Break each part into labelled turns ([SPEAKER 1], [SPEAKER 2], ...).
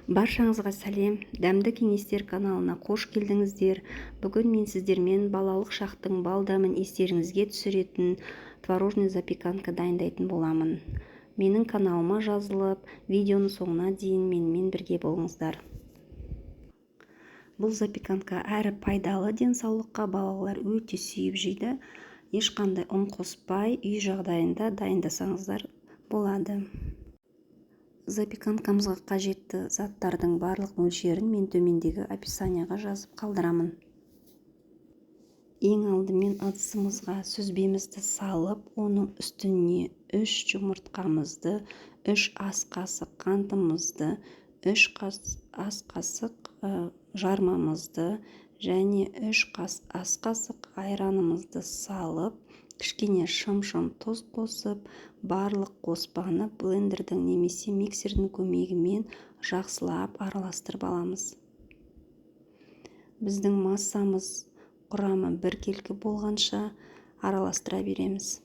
[SPEAKER 1] Баршаңызға сәлем. Дәмді кеңестер каналына қош келдіңіздер. Бүгін мен сіздермен балалық шақтың бал дәмін естеріңізге түсіретін творожный запеканка дайындайтын боламын. Менің каналыма жазылып, видеоның соңына дейін менімен бірге болыңыздар. Бұл запеканка әрі пайдалы денсаулыққа, балалар өте сүйіп жейді. Ешқандай ұн қоспай, үй жағдайында дайындасаңыздар болады. Запеканкамызға қажетті заттардың барлық мөлшерін мен төмендегі описанияға жазып қалдырамын. Ең алдымен ыдысымызға сүзбемізді салып, оның үстіне 3 жұмыртқамызды, 3 ас қасық қантымызды, 3 ас қасық жармамызды және 3 ас қасық айранымызды салып, кішкене шым-шым тұз қосып, барлық қоспаны блендердің немесе миксердің көмегімен жақсылап араластырып аламыз. Біздің массамыз құрамы біркелкі болғанша араластыра береміз.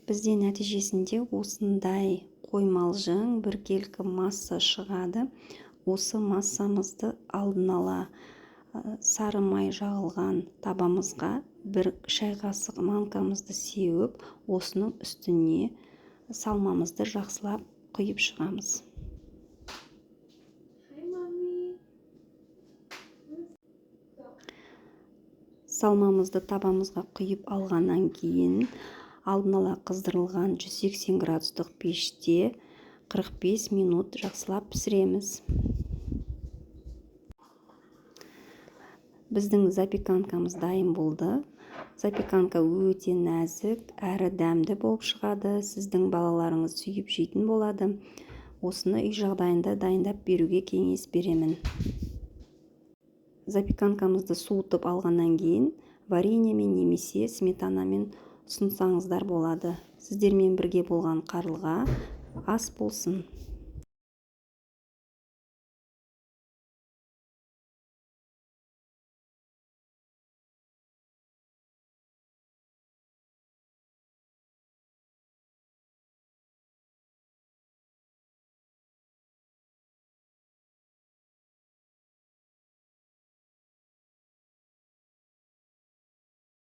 [SPEAKER 1] Бізде нәтижесінде осындай қоймалжың біркелкі масса шығады. Осы массамызды алдын ала сары май жағылған табамызға бір шай қасық манкамызды сеуіп, осының үстіне салмамызды жақсылап құйып шығамыз. Салмамызды табамызға құйып алғаннан кейін алдын ала қыздырылған 180 градустық пеште 45 минут жақсылап пісіреміз. Біздің запеканкамыз дайын болды. Запеканка өте нәзік, әрі дәмді болып шығады. Сіздің балаларыңыз сүйіп жейтін болады. Осыны үй жағдайында дайындап беруге кеңес беремін. Запеканкамызды суытып алғаннан кейін вареньемен немесе сметанамен ұсынсаңыздар болады. Сіздермен бірге болған Қарлыға, ас болсын.